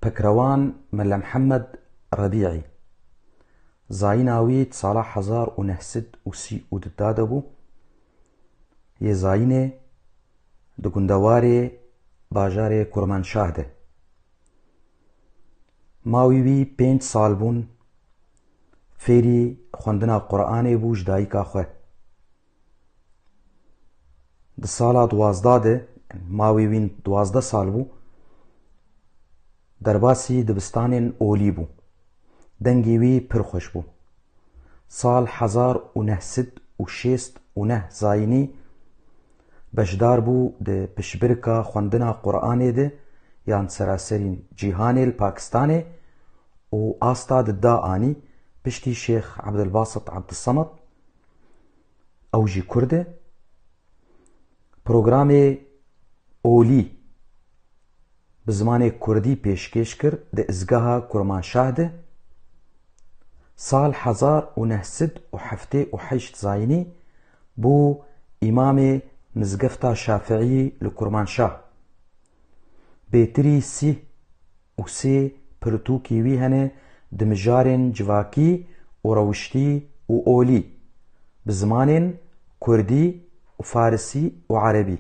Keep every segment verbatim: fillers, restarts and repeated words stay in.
Pekrewan Mele Mihemed Rebîî. Zayîna wî di sala hezar û neh sed û sî û du de bû. Yê Zayînê di gundewarê bajarê Kurmanşah de. Mawî wî pênc sal bûn, fêrî xwendina Quranê bû ji dayika xwe. Di sala duwazdeh de, mawê wîn duwazdeh sal bû, derbasî dibistanên olî bû. Dengê wî pir xweş bû. Sal hezar û neh sed û şêst û neh Zayînî beşdar bû di piştbirika xwendina Quranê de yan seraserî cîhanê li Pakistanê û asta di da anî piştî Şêx Ebdilbasit Ebdisemed, ew jî Kurd e, programê olî bi zimanê Kurdî pêşkêş kir di izgeha Kurmanşah de. Sal hezar û neh sed û heftê û heşt Zayînî bû îmamê Mizgefta Şafiî li Kurmanşah. Bêtirî sîh û sê pirtûkî wî hene di mijarên civakî û rewiştî û olî bi zimanên Kurdî û Farisî û Erebî.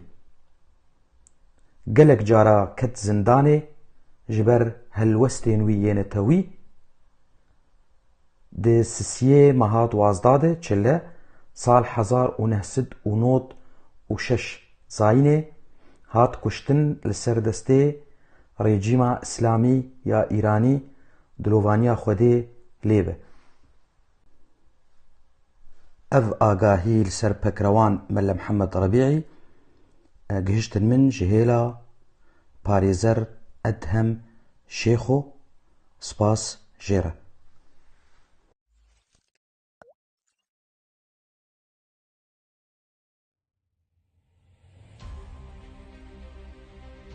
Gelek cara ket zindanê ji ber helwestên wî yên netewî. Di sisiyê meha duwazdeh de çile sal hezar û neh sed û nod û şeş Zayînê hat kuştin li ser destê rejîma Îslamî ya Îranî, dilovaniya Xwedê lê be. Ev agahî li ser Pekrewan Mele Mihemed Rebîî, e, gihiştin min ji hêla parêzer Edhem Şêxo, spas jê re.